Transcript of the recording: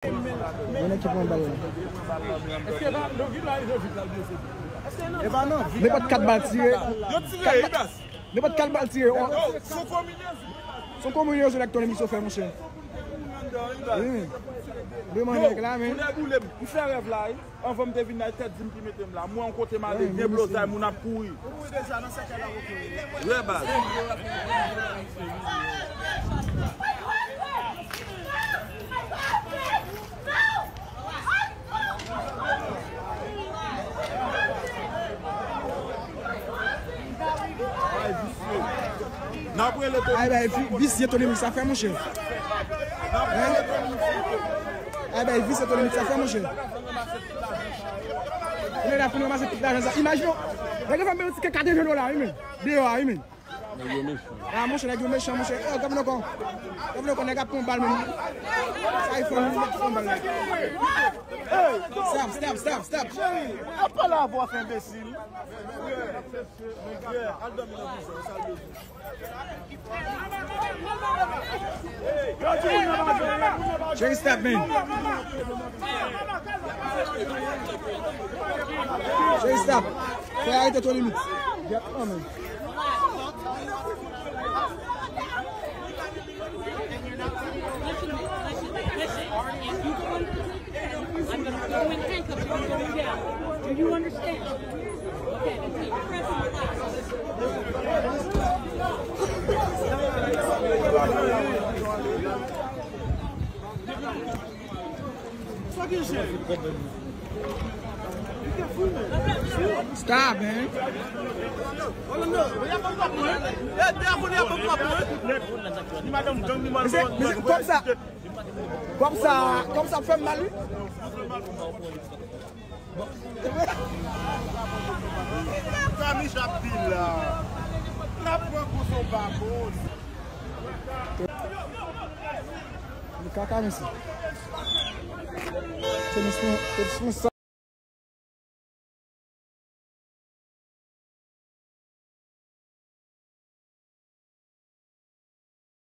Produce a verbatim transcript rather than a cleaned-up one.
Yon nèg ki pran bal la. Nenpòt kat bal tire. Nenpòt kat bal tire. Se yon kominyon yo sou lèk Tony Mixo fè, monchè. Wi. Demann nèg la, men. Anvan m te vin la, e tèt di m ki mete m la. Mwen, yon kote m ale, gen blozay, moun ap kouri. Ou kouri deja nan sèkèy la, ou kouri. Wi, baz. N ap rele Tony. Ay, bay, visye Tony Mixo sa fè, monchè. N ap rele Tony Mixo. Ay, bay, visye Tony Mixo sa fè, monchè. Kounye a fin ranmase tout lajan sa. Imajine w, nèg yo fè m peye yon tikè katrevyen dola, wi, men. Deyò a, wi, men. Nèg yo mechan. Ah, monchè, nèg yo mechan, monchè. Eh, gòvnè kon. Gòvnè kon, nèg ap pran bal, men. Sa, e fò nèg ap pran bal la. Stop, stop, stop, stop. Ap pale avè w, enbesil. Cheri, stop, man. Cheri, stop. Fè arete Tony Mixo. Get on, man. I'm gonna throw in handcuffs if you throw me down. Do you understand? Okay, then take your breath in the box. Stop, man. Mesye, mesye, kòm sa, kòm sa, kòm sa fè m mal, wi. Sa Mich ap di la. N ap pran kou sou babous. Li kaka, mesye. Se misyon, se misyon.